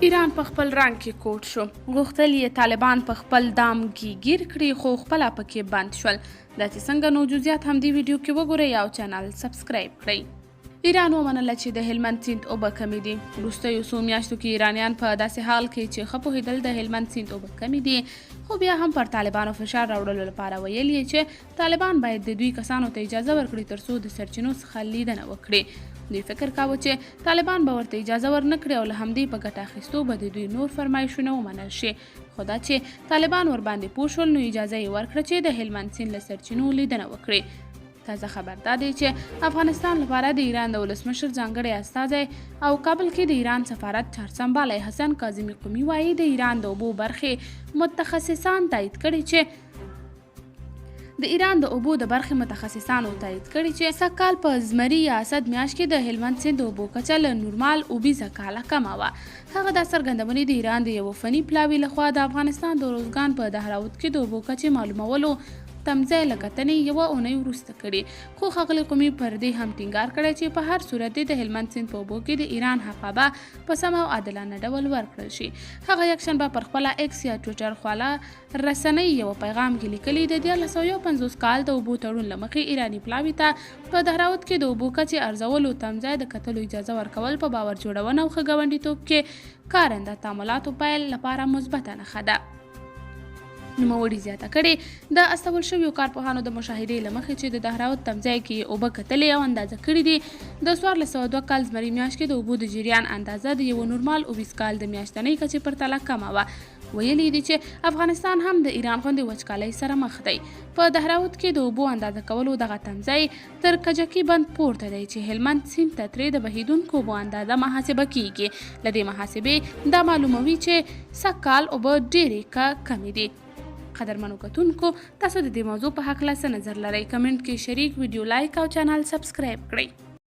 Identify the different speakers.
Speaker 1: ایران په خپل رنګ کې کوټ شو. غوښتل یې طالبان په خپل دام کې ګیر کړي، خو خپله پکې بند شول. دا چې څنګه، نو جزئیات همدې ویډیو کې وګورئ او چینل سبسکرایب کړئ. ایران ومنله چې د هلمند سیند اوبه کمې دي. وروستیو څو میاشتو کې ایرانیان په داسې حال کې چې ښه پوهېدل د هلمند سیند اوبه کمې دي، خو بیا هم پر طالبانو فشار راوړلو لپاره ویل یې چې طالبان باید د دوی کسانو ته اجازه ورکړي ترڅو د سرچینو څخه لیدنه وکړي. دوی فکر کاوه چې طالبان به ورته اجازه ورنکړي او له همدې په ګټه اخیستو به د دوی نور فرمایشونه ومنل شي، خو دا چې طالبان ورباندې پوه شول نو اجازه یې ورکړه چې د هلمند سیند له سرچینو لیدنه وکړي. تازه خبر دا دی چې افغانستان لپاره د ایران د ولسمشر ځانګړی استازی او کابل کې د ایران سفارت چارسمبالی حسن کاظمي قمي وایي، د ایران د اوبو برخې متخصصان تایید کړي چې د ایران د اوبو د برخې متخصصانو تایید کړي چې سږ کال په زمري یا اسد میاشت کې د هلمند سیند د اوبو کچه له نورمال اوبیزه کاله کمه وه. هغه دا څرګندونې د ایران د یوه فني پلاوي لخوا د افغانستان د روزګان په دهراوت کې د اوبو کچې معلومولو تمځای له کتنې یوه اونۍ وروسته کړي. خو ښاغلي قمي پر دې هم ټینګار کړی چې په هر صورت دې د هلمند سیند په اوبو کې د ایران حقابه په سمه او عادلانه ډول ورکړل شي. هغه یکشنبه پر خپله ایکس یا ټویټر خواله رسنۍ یوه پیغام کې لیکلي، د 1351 کال د اوبو تړون له مخې ایراني پلاوي ته په دهراوت کې د اوبو کچې ارزولو تمځای د کتلو اجازه ورکول په باور جوړونه او ښه ګاونډیتوب کې کارنده تعاملاتو پیل لپاره مثبته نښه ده. نوموړي زیاته کړې، د استول شویو کارپوهانو د مشاهدې له مخې چې د دهراوت تمځای کې یې اوبه کتلې او اندازه کړې دي، د 1402 کال زمري میاشت کې د اوبو د جریان اندازه د یوه نورمال اوبیز کال د میاشتنۍ کچې پرتله کمه وه. ویلي دي چې افغانستان هم د ایران غوندې وچکالۍ سره مخ دی. په دهراوت کې د اوبو اندازه کولو دغه تمځای تر کجکي بند پورته دی چې هلمند سیند ته ترې د بهیدونکو اوبو اندازه محاسبه کیږي. له دې محاسبې دا معلوموي چې سږ کال اوبه ډېرې که کمې دي. قدرمنو کتونکو، تاسو د دې موضوع په هکله څه نظر لرئ؟ کمنټ کې شریک، ویډیو لایک او چینل سبسکرایب کړئ.